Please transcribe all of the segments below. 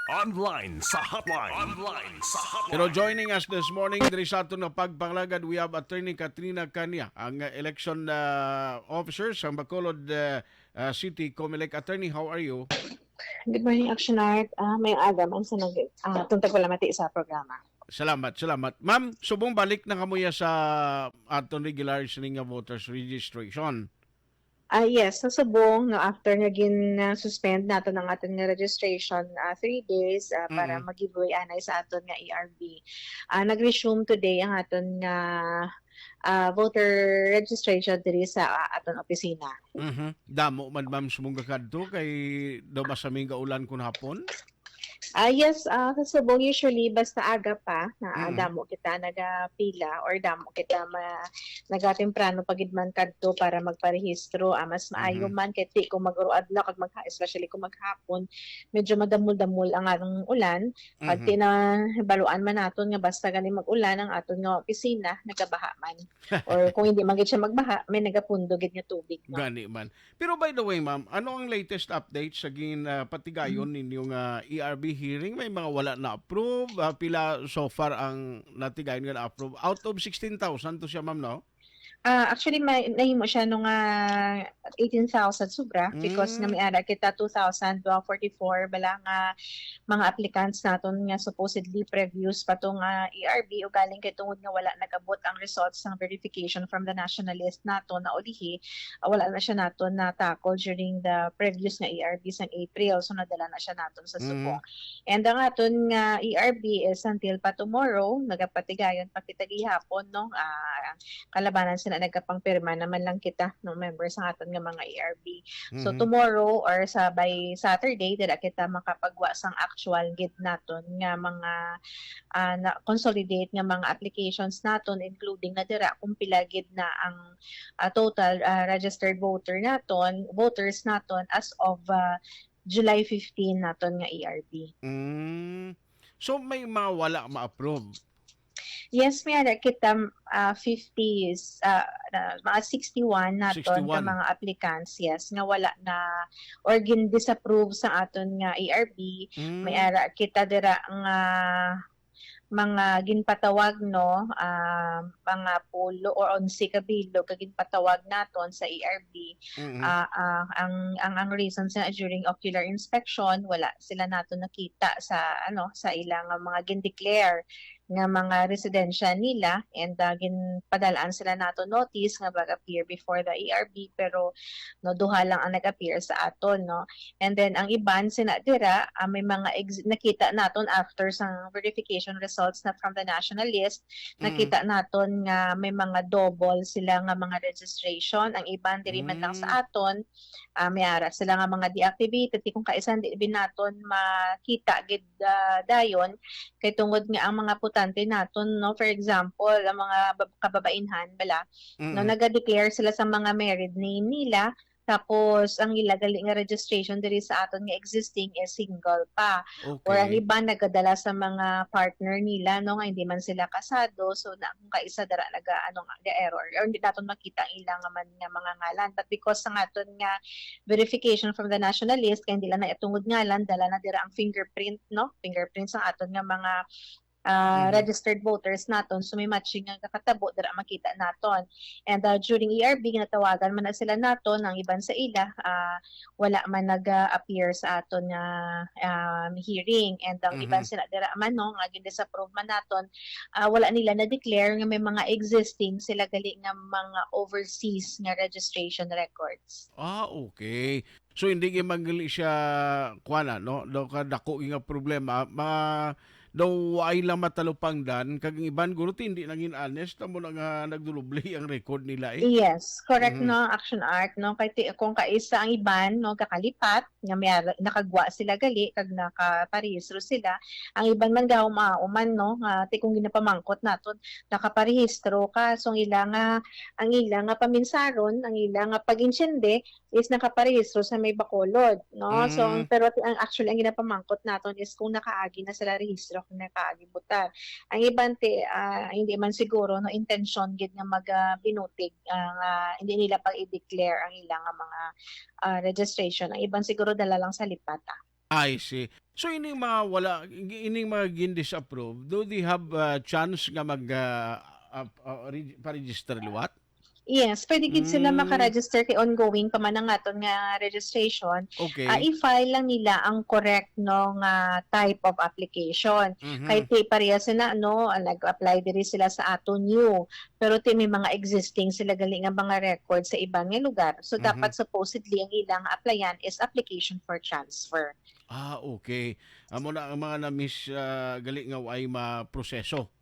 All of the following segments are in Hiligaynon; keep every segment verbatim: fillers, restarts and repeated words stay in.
Online sa hotline. Online sa hotline. Pero joining us this morning diri sa aton nga pagpangalagad, we have Attorney Katrina Cania, ang, uh, election, uh, officer sa Bacolod, uh, uh, City Comelec. Attorney, how are you? Good morning, Action Art. Ah, may aga man sa nag-, ah, tuntag wala mati sa programa. Salamat, salamat. Ma'am, subong balik na kamo ya sa aton regular sining nga voters registration. Ah, yes, sa subong, no, after nga gin-, ah, suspend nato ang aton nga registration, ah, three days, ah, para Mhm. mag-giveaway anay sa aton nga A R B. Ah, nag-resume today ang aton nga, ah, voter registration diri sa, ah, aton opisina. Mhm. Damo man, ma'am, sumong gakadto kay daw masaming gaulan kun hapon? Ah, yes, ah, sa subong usually basta aga pa na, ah, Mm. damo kita nagapila or damo kita ma-, nagatemprano pa gid man kadto para magparehistro. Ah, mas maayo Mhm. man kay ti kung mag-uro adlaw kag magha-, especially kung maghapon, medyo madamol-damol ang, ang ulan. Kag Mhm. ti na baluan man naton nga basta gani mag-ulan ang aton nga opisina, nagabaha man. Or kung hindi man gid siya magbaha, may nagapundo gid nga tubig, no? Gani man. Pero by the way, ma'am, ano ang latest update sa gin, ah, patigayon Mm. ninyo nga A R B hearing? May mga wala na-approve? Ah, pila so far ang natigayon nga na-approve? Out of sixteen thousand to siya, ma'am, no? Ah, actually, may, nahimo siya no nga eighteen thousand sobra because nga Mm. may ara kita two thousand forty-four bala nga mga applicants naton nga supposedly previous pa to nga A R B, ugaling kay tungod nga wala nag-abot ang results sang verification from the national list naton na ulihi, ah, wala na siya naton na-tackle during the previous nga A R B sang April. So, nadala na siya naton sa Mm. subong. And ang aton nga A R B is until pa tomorrow, nagapatigayon pa kita gihapon, no? Ah, kalabanan sila nagkapangpirma naman lang kita, no, members sa aton nga mga A R B. So, Mhm. tomorrow or sa by Saturday, dira kita makapagwa sang actual gid naton nga mga, ah, na consolidate nga mga applications naton, including na dira kung pila gid na ang, ah, total, ah, registered voter naton, voters naton as of, ah, July fifteen naton nga A R B. Mm. So, may mga wala ma-approve? Yes, may ara kita, ah, fifty, ah, na, mga sixty-one naton ka Sixty-one. mga applicants, yes, nga wala na or gin-disapprove sa aton nga A R B. Mm. May ara kita dira nga mga ginpatawag, no, ah, mga pulo or onse ka bilog ka ginpatawag naton sa A R B. Mm. Ah, ah, ang, ang, ang reason sa during ocular inspection, wala sila nato nakita sa, ano, sa ilang mga gin-declare nga mga residensya nila, and, ah, ginpadalaan sila nato notice nga mag-appear before the A R B, pero, no, duha lang ang nag-appear sa aton, no. And then ang iban sina dira, ah, may mga ex-, nakita naton after sang verification results na from the national list, Mm. nakita naton nga may mga double sila nga mga registration. Ang iban diri man lang sa Mm. aton, ah, may ara sila nga mga deactivated, ti kung kaisa di bi naton makita gid, ah, dayon, kay tungod nga ang mga botante naton, no, for example, ang mga bab-, kababainhan bala, no, Mm. naga-declare sila sa mga married name nila, tapos ang ila gali nga registration diri sa aton nga existing is single pa. Or ang Okay. iban nagadala sa mga partner nila, no, nga hindi man sila kasado, so na, kung kaisa dira naga, ano nga, ga-error, or hindi naton makita ang ila nga man nga mga ngalan. But because sa aton nga verification from the national list, kay hindi lang na tungod ngalan, dala na dira ang fingerprint, no? Fingerprint sa aton nga mga, ah, Mhm. registered voters naton. So may matching nga kakatabo dira makita naton. And, ah, during A R B, ginatawagan man na sila naton, ang iban sa ila, ah, wala man nag-appear sa aton nga, um, hearing. And ang iban Mhm. sila dira man, no, nga gin-disapprove man naton, ah, wala nila na-declare nga may mga existing sila gali nga mga overseas nga registration records. Ah, okay. So, hindi gyud man gali siya, kuwan na, no? Daw ka dako nga problema. Ma-, daw ay lang matalupangdan, kag ang iban guro ti hindi nangin honest, amo na nga nagdulubli ang record nila, eh. Yes, correct, Mm. no, Action Art, no? Kay ti-, kung kaisa ang iban, no, gakalipat, nga may ara-, nakagwa sila gali, kag nakaparehistro sila, ang iban man gahom, ah, uman, no, nga ti kung ginapamangkot naton, nakaparehistro ka, so ang ila nga, ang ila nga paminsaron, ang ila nga pag-intindi, is nakaparehistro sa may Bacolod, no? So, ang, Mm. pero ti-, ang actually, ang ginapamangkot naton is kung nakaagi na sila rehistro, kung nakaagi butar. Ang iban ti, ah, hindi man siguro, no, intensyon gid nga mag, ah, binutig, ah, nga hindi nila pag i-declare ang ilang nga mga, ah, registration. Ang iban siguro dala lang sa lipat, ah. I see. So, ining mga wala, ining mga gin-disapprove, do they have, ah, chance nga mag, ah, ap-, ah, reg-, pa-register liwat? Yes, pwede gid sila Mm. maka-register kay ongoing pa man ang aton nga registration. Ah, Okay. i-file lang nila ang correct, no, nga type of application. Mhm. Kay ti pareha sila, no, ah, nag-apply diri sila sa aton new. Pero ti may mga existing sila gali nga mga record sa iban nga lugar. So, Mhm. dapat supposedly ang ilang applyan is application for transfer. Ah, okay. Amo na ang mga na-miss, ah, gali nga way maproseso.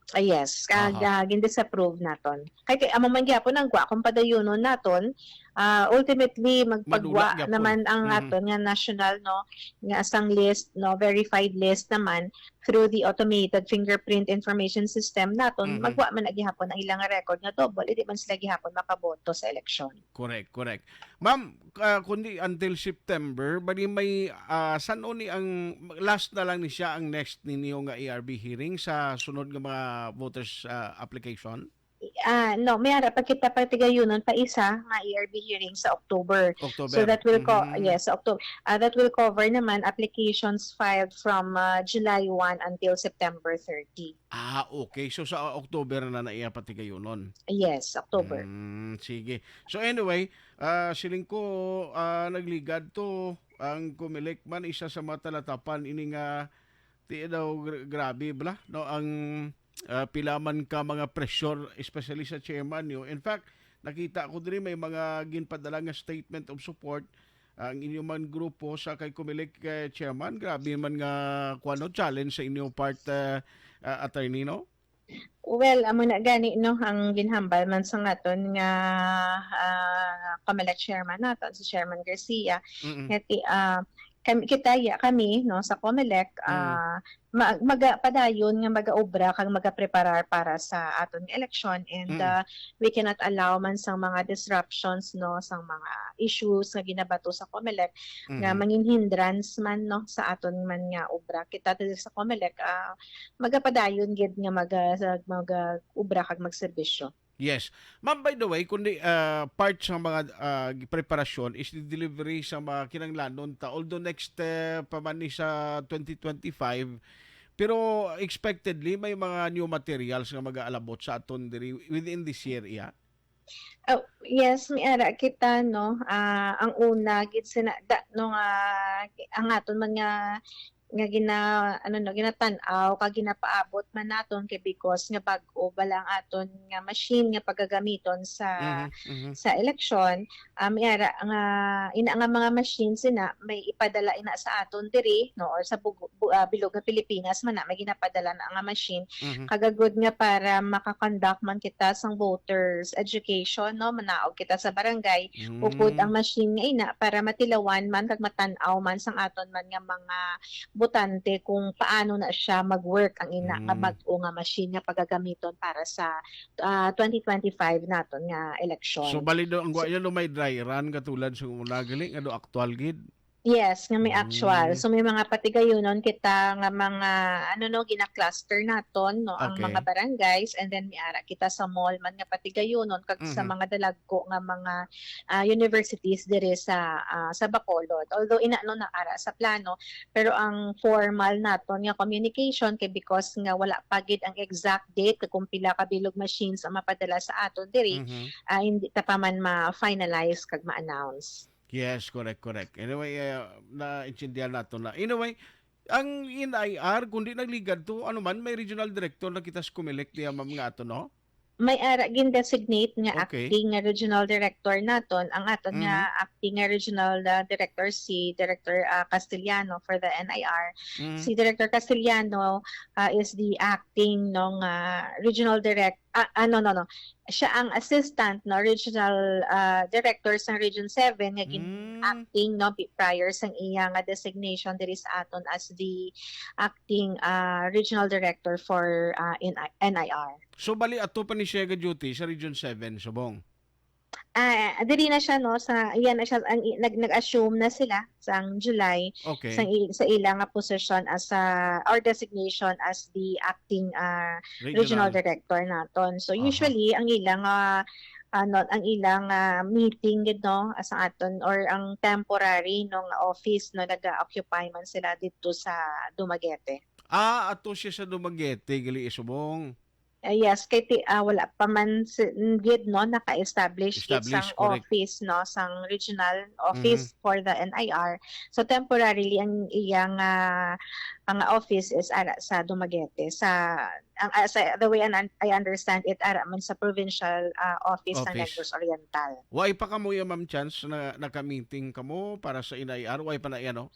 Ah, yes, kag Aha. ah, gin-disapprove naton. Kay, kay amo man gyapon ang gwa kung padayunon naton, ah, ultimately Madula magpagwa gyapon. naman ang Mhm. aton nga national, no, nga sang list, no, verified list naman through the automated fingerprint information system naton, Mhm. magwa man na gihapon ang ilang record nga double, hindi man sila gihapon makaboto sa eleksyon. Correct, correct. Ma'am, ah, kundi until September, bali may, ah, san-o ni ang last na lang ni siya ang next ninyo nga A R B hearing sa sunod nga mga voters, ah, application? Ah, no, may ara pa kita patigayunon pa isa nga A R B hearing sa October. So October. that will co- Mhm. yes, October. Ah, that will cover naman applications filed from ah, July one until September thirty. Ah, okay. So sa October na na iya patigayunon. Yes, October. Mm, sige. So anyway, ah, siling ko, ah, nagligad to ang Comelec man, isa sa mga talatapan ini nga ti daw gra-, grabe bala, no, ang ah, pila man ka mga pressure, especially sa chairman niyo. In fact, nakita ko diri may mga ginpadala nga statement of support ang inyo man grupo sa kay Comelec, eh, chairman. Grabe man nga kuwan, no, challenge sa inyo part, ah, ah, attorney, no? Well, amo na gani, no, ang ginhambal man sa ngaton nga ah, Comelec chairman naton, si Chairman Garcia, Mm-mm. nga ti, ah, kami, kita ya kami, no, sa Comelec, Mm. ah, ma- magapadayon nga magaobra kag magapreparar para sa aton nga eleksyon, and Mm. ah, we cannot allow man sang mga disruptions, no, sang mga issues nga ginabato sa Comelec nga Mhm. mangin hindrance man, no, sa aton man nga obra. Kita diri sa Comelec, ah, magapadayon gid nga maga-, sa, maga-obra kag magserbisyo. Yes. Ma'am, by the way, kundi ah, part sa mga ah, preparasyon is the delivery sa mga kinahanglanon ta. Although next eh, pa man ni sa twenty twenty-five, pero expectedly may mga new materials nga mag-aalabot sa aton diri within this year, iya? Oh, yes, may ara kita, no. Ah, ang una gid sina da, no, nga ang aton man nga nga gina ano, no, ginatan-aw kag ginapaabot man naton kay because nga bag-o bala ang aton nga machine nga pagagamiton sa Mhm, mhm. sa eleksyon, ah, may ara nga ina nga mga machines ina may ipadala ina sa aton diri, no, or sa bugo-, bu-, ah, bilog nga Pilipinas man na may ginapadala na nga machine. Mhm. Kagagod nga para maka-conduct man kita sang voters education, no, manaog kita sa barangay, upod ang machine nga ina para matilawan man kag matan-aw man sang aton man nga mga botante kung paano na siya mag-work ang ina nga bag-o nga machine nga pagagamiton para sa ah, twenty twenty-five naton nga eleksyon. So, bali daw ang gwa niya, no, may dry run katulad sa una gali nga do aktual gid? Yes, nga may actual. Mm. So, may mga patigayunon kita nga mga, ano, no, gina-cluster naton, no, ang mga barangays, and then may ara kita sa mall man nga patigayunon kag sa mga dalagko nga mga ah, universities diri sa ah, sa Bacolod. Although ina, no, naara sa plano, pero ang formal naton nga communication kay because nga wala pa gid ang exact date kung pila ka bilog machines ang mapadala sa aton diri, ah, hindi ta pa man ma-finalize kag ma-announce. Yes, correct, correct. Anyway, ah, naintindihan nato na. Anyway, ang N I R, kung di nagligad to, ano man, may regional director na kita sa Comelec diya, ma'am, nga ato, no? May ara gin-designate nga acting nga regional director naton. Ang aton nga acting nga regional, ah, director si Director, ah, Castellano for the N I R. Si Director Castellano, ah, is the acting, no, nga regional direct-, ah, ah, no, no, no. Siya ang assistant, no, regional, ah, director sa Region seven nga gin-acting, no, bi-, prior sang iya nga designation diri sa aton as the acting, ah, regional director for, ah, N I, N I R. So, bali ato pa ni siya ga-duty sa Region seven, subong? Ah, diri na siya, no, sa, iya na siya, ang i-, nag-, nag-assume na sila sang July Okay. sa i-, sa ila nga posisyon as a, or designation as the acting, ah, Regional. Regional director naton. So, Aha. Usually, ang ila nga ano, ang ilang, ah, meeting gid, no, sa aton, or ang temporary, no, nga office, no, naga-occupy man sila didto sa Dumaguete. Ah, ato siya sa Dumaguete, gali isubong. Ah, yes, kay ti-, ah, wala pa man si, gid, no, naka-establish gid Establish, sang correct. office, no, sang regional office Mhm. for the N I R. So, temporarily, ang iyang, ah, ang office is ara sa Dumaguete. Sa, ang, ah, sa, the way an-, I understand it, ara man sa provincial, ah, office ng Office. Negros Oriental. Why pa kamo ya, Ma'am Chance, na naka-meeting kamo para sa N I R? Why pa na yan, no?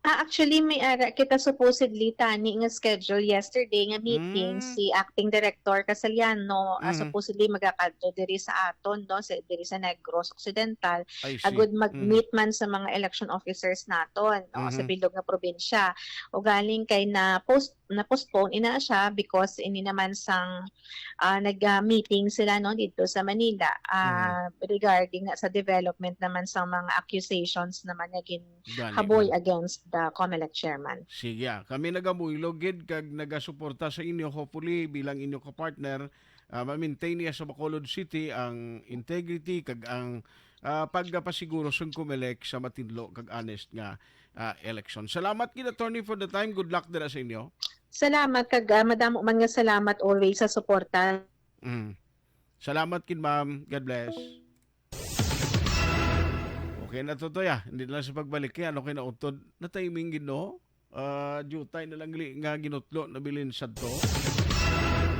Ah, actually, may ara kita supposedly tani nga schedule yesterday nga meeting Mm. si Acting Director Casiliano, ah, Mhm. supposedly magakadto diri sa aton, no, sa, diri sa Negros Occidental, I see. agud Mm. mag-meet man sa mga election officers naton, no, sa Mhm. bilog nga probinsya. Ugaling kay na post, na postpone ina siya because ini naman sang, ah, nag, ah, meeting sila, no, dito sa Manila, Mhm. ah, regarding na sa development naman sa mga accusations naman nga gin Gani, haboy gani. against the Comelec chairman. Sige, ah. Kami nagabuylog gid kag nagasuporta sa inyo, hopefully, bilang inyo ka-partner, ah, ma-maintain niya sa Bacolod City ang integrity kag ang, ah, pagpasiguro sang Comelec sa matinlo kag honest nga, ah, election. Salamat gid, attorney, for the time. Good luck dira sa inyo. Salamat kag, ah, madamo man nga salamat always sa suporta. Mm. Salamat gid, ma'am. God bless. Okay na to, Toy, ah. Hindi na lang sa pagbalik, eh. Ano kay nautod? Na-timing gid, no? Ah, jutay na lang gali nga ginutlo, nabilin sa to.